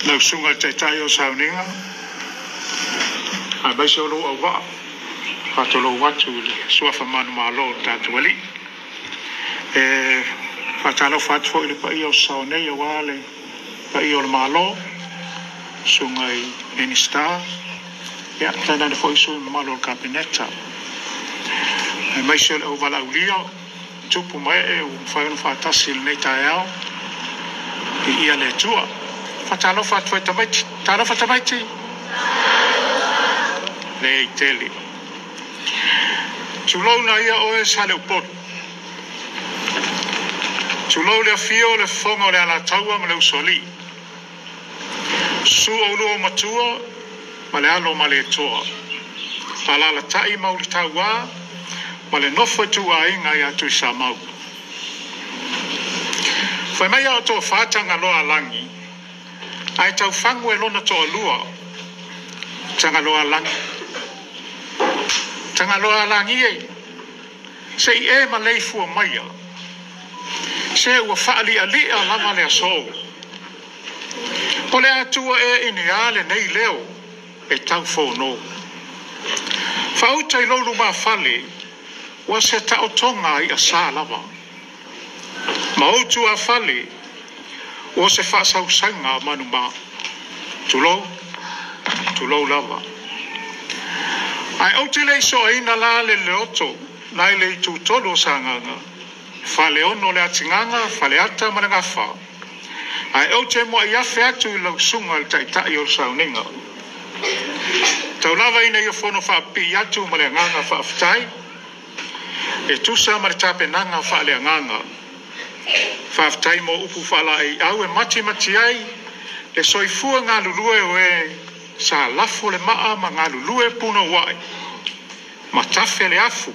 Lau Susuga i le Taitai o Sauniga, aemaise o lou auvaa, e faatulou atu i le suafa manumalo o le tatou Alii. E faatalofa atu foi i le paia o Sasae nei aua le paia o le Malo, susuga i Minisita, ia tainane foi sui usufono mamalu o le Kapeneta, aemaise o le auvalaaulia, tupu ma ee ua mafai ona faatasi i lenei taeao, viia le Atua. Faatalofa atu foi i tamaiti. Talofa tamaiti! Lelei tele. Tulouna ia oe Saleupolu. Tulou le afio o le Fofoga o le Alataua ma le Usoalii. Susu oulua o Matua ma le alo o Malietoa. Alaalatai ma Ulutaua ma le nofo ituaiga ia Tuisamau. Fai mai a o tofa Tagaloa Alagi, ae taufagu e lona toalua, Tagaloa Alagi, Tagaloa Alagi e, se i e maleifua maia, se ua faalialia lava le aso. O le Atua ea i ni a lenei leo e taufono. Faauta i lou lumafale, ua se taotoga i'a sa lava. Ma ou tuafale, ua se faasausauga manuma. Tulou, tulou lava. Ae ou te le i soaina la le leoto nai le itutolu o Sagaga, Faleono le Atigaga, Faleata ma le Gafa. Ae ou te muai afe atu i lau susuga i le Taitai o le Sauniga. Tau lava ina ia fono faapipii atu ma le agaga faafetai, e tusa ma le tapenaga faaleagaga. Faafetai mo upu faalaeiau e matimati ai le soifua galulue o e sa lafo le maa ma galulue punouai ma tafe le afu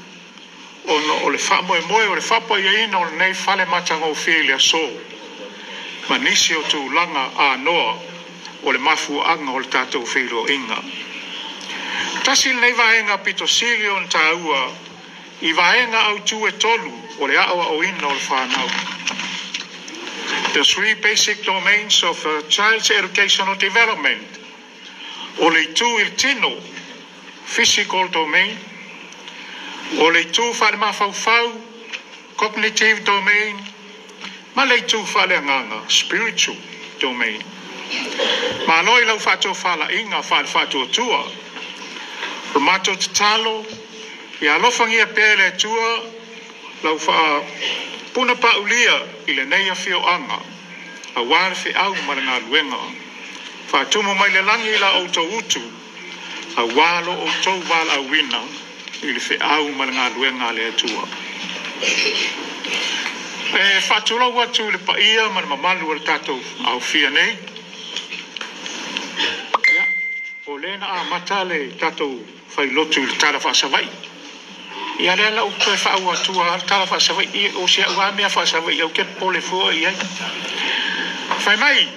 ona o le faamoemoe o le faapaiaina o lenei fale matagofie i le aso ma nisi o tulaga anoa o le mafuaaga o le tatou feiloaiga. Tasi lenei vaega pito sili ona taua i vaega autu e tolu o le aoaoina o le fanau. The three basic domains of a child's educational development. O le itu i le tino, physical domain, o le itu faale-mafaufau, cognitive domain, ma le itu faaleagaga, spiritual domain. Malo i lau faatofalaiga faale-faatuatua. O le matou tatalo, ia alofagia pea e le Atua lau faapunapaulia i lenei afioaga, aua le feau ma le galuega. Faatumu mai le lagi la outou utu, aua lo outou valaauina i le feau ma le galuega a le Atua. E faatulou atu i le paia ma le mamalu o le tatou aofia nei. Ia, o lea na amata le tatou failotu i le tala faa-Savaii. Ia lea la ua toe faauu atua le tala faa-Savaii, o si au lava mea faa-Savaii ou te popole fua i ai. Fai mai,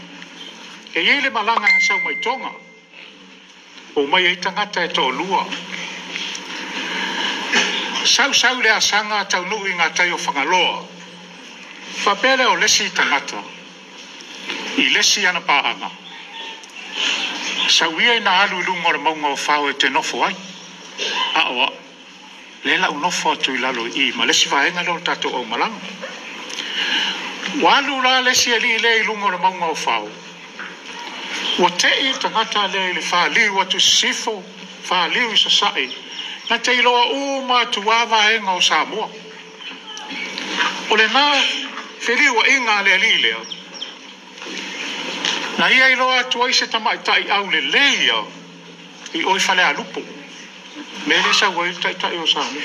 e i ai le malaga na sau mai Toga, omai ai tagata e toalua. Sau sau le asaga taunuu i gatai o Fagaloa. Faapea lea o le isi tagata i le isi ana paaga. Sau ia ina alu i luga o le mauga o Fao e te nofo ai. A o au, lea la u nofo atu i lalo i i ma le isi vaega lea o le tatou aumalaga. Ua alu la le isi alii lea i luga o le mauga o Fao. Ua tei le tagata lea i le faliu atu i sisifo, faliu i sasae, na te iloa uma atu lava vaega o Samoa. O lena feliuaiga a le alii lea, na ia iloa atu ai se tamaitai aulelei ia i o i Falealupo, mea lea e sau ai le Taitai o Samoa.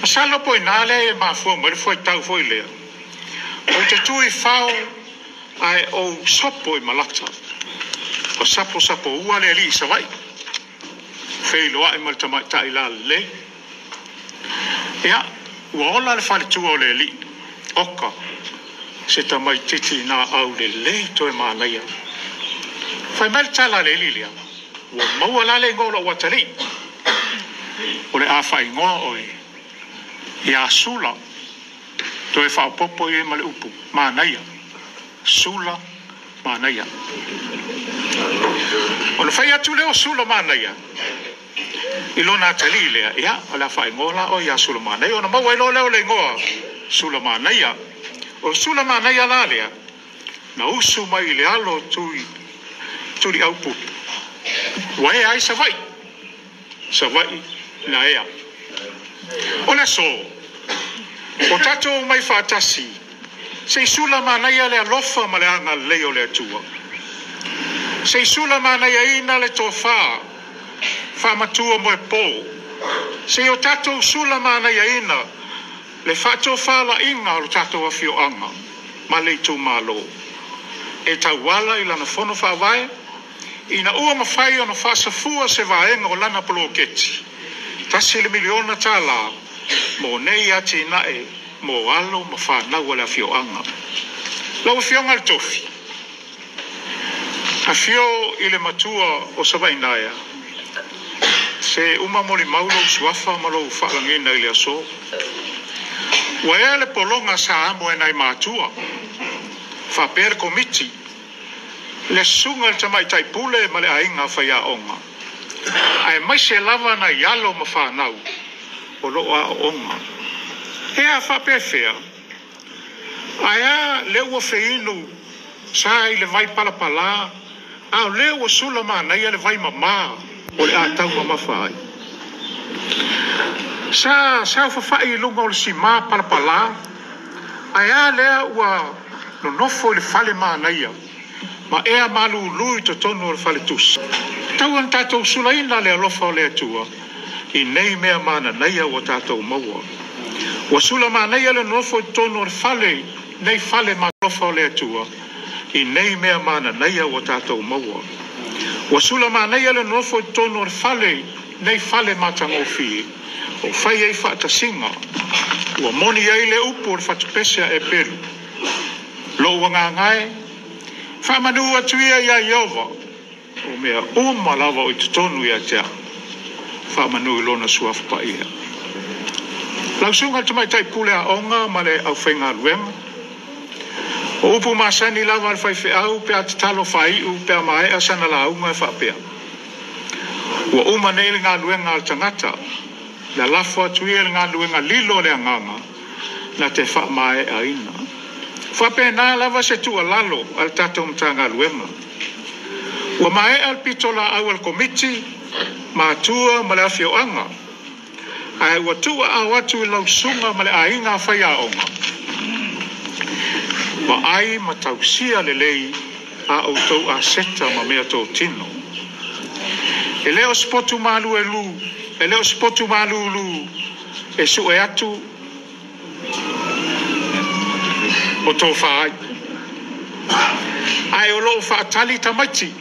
Masalo po o ina lea e mafua mai le fuaitau foi lea, ou te tu i Fao ae ou sopo i Malata. Ua saposapoua le alii i Savaii, feiloai ma le tamaitai lalelei. Ia, ua ola le faletua o le alii, oka, se tamaitiiti na aulelei toe manaia. Fai mai le tala a le alii lea, ua maua la le igoa o lou atalii. O le a faaigoa oe ia Sula, toe faaopoopo i ai ma le upu manaia, Sula Manaia. Ona fai atu lea o Sulamanaia i lona atalii lea, ia, o le a faaigoa la oe ia Sulamanaia, ona maua ai loa lea o le igoa Sulamanaia. O Sulamanaia la lea, na usu mai i le alo o Tui, Tuliaupupu, ua ea ai Savaii, Savaii na ea. O le aso, ua tatou omai faatasi se i sulamanaia le alofa ma le agalelei o le Atua. Se i sulamanaiaina le tofa faamatua moepo. Se i o tatou sulamanaiaina le faatofalaiga o le tatou afioaga ma le itumalo e tauala i lana fono faavae ina ua mafai ona faasafua se vaega o lana poloketi $1 miliona mo nei atinae mo alo ma fanau a le afioaga. Lau Afioga i le Tofi, afio i le matua o Savainaea, se uma molimau lou suafa ma lou faalagiga i le aso. Ua ea le pologa sa amo e nai matua, faapea le Komiti, le susuga i le Tamaitai Pule ma le aiga faiaoga, aemaise lava nai alo ma fanau o lo o aooga. E a faapefea? Ae a lea ua feinu sa i le vai palapala, a o lea ua sula manaia le vai mamā o le a taumamafa ai. Sa saofafai i luga o le simā palapala, ae a lea ua nonofo i le fale manaia ma ea malulu i totonu o le faletusi. Tau ona tatou sulaina le alofa o le Atua i nei mea mananaia ua tatou maua. Ua sula manaia le nonofo i totonu o le fale, nei fale alofa o le Atua i nei mea mananaia ua tatou maua. Ua sula manaia le nonofo i totonu o le fale, nei fale matagofie o fai ai faatasiga. Ua moni ai le upu o le fatupese a Epelu. Lou agaga e, faamanu atu ia iā Ieova, o mea uma lava o i totonu ia te au, faamanu i lona suafa paia. Lau Susuga i le Tamaitai Pule Aoga ma le aufaigaluega, o upu masani lava a le faifeau pe a tatalo faaiu pe a maea sana lauga e faapea, ua uma nei le galuega a le tagata, le lafo atu ia i le galuega lilo a le agaga na te faamaeaina. Faapena lava se tuualalo a le tatou Matagaluega. Ua maea le pitolaau a le Komiti, matua ma le afioaga, ae ua tuuaao atu i lau susuga ma le aiga faiaoga, vaai ma tausia lelei a outou aseta ma mea totino. E le o se potu maluelu, e le o se potu malulu e sue atu o tofa ai. Ae o loo faatali tamaiti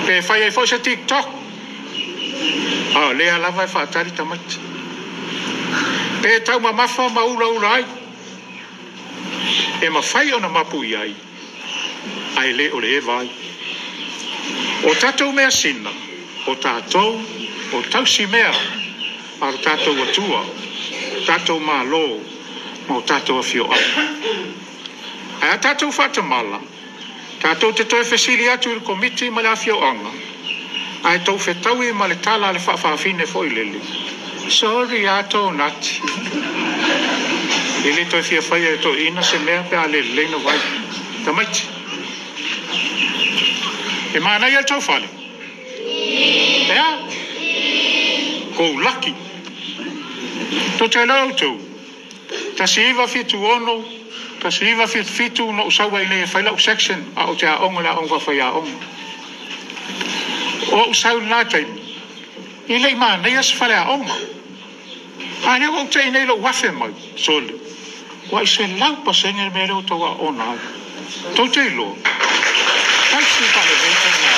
pe fai ai foi se TikTok, a o lea lava e faatali tamaiti pe taumamafa ma ulaula ai, e mafai ona mapu i ai, ae le o le eva ai. O tatou measina, o tatou, o tausi mea a lo tatou Atua, tatou Malo ma o tatou afioaga. Ae a tatou faatamala, tatou te toe fesili atu i le Komiti ma le afioaga, ae tou fetaui ma le tala a le faafaafine foi lele, sorry a tonati. E le toe fia faia e toeaiina se mea pe a le lelei na vai. Tamaiti. E manaia le tou fale? E a? Kou laki. Tou te iloa outou, 1976, 1977 na ou sau ai nei e fai lau section a o te aoga i le aoga faafaiaoga. O ou sau i lena taimi, e le i manaia se faleaoga. A lea ua ou tei nei i lou afe mai, sole, ua 100% le mea lea ua tau aoona ai. Tou te iloa, tausi faalelei faiga.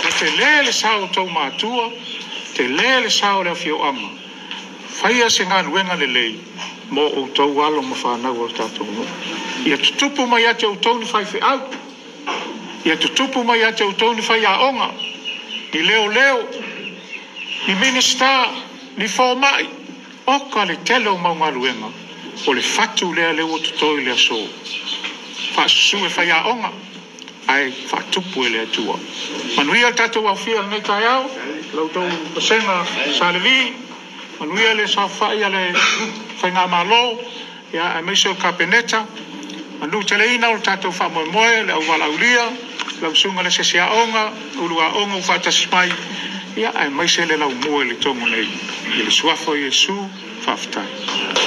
Ua tele le sao o tou matua, tele le sao o le afioaga. Faia se galuega lelei mo outou alo ma fanau o le tatou nuu. Ia tutupu mai ia te outou ni faifeau, ia tutupu mai ia te outou ni faiaoga, ni leoleo, ni Minisita, ni fomai, oka le tele o mau galuega O le fatu lea lea ua totoe i le aso. Faasusu e faiaoga ae faatupu e le Atua. Manuia le tatou aofia i lenei taeao, la outou vasega Sa Levi, manuia le saofai a le Faigamalo, ia, aemaise o le Kapeneta, manuteleina o le tatou faamoemoe, le auvalaaulia, lau susuga i le asiasi aoga, ulu aoga ua faatasi mai, ia, aemaise le laumua i Letogo nei. I le suafa o Iesu, faafetai.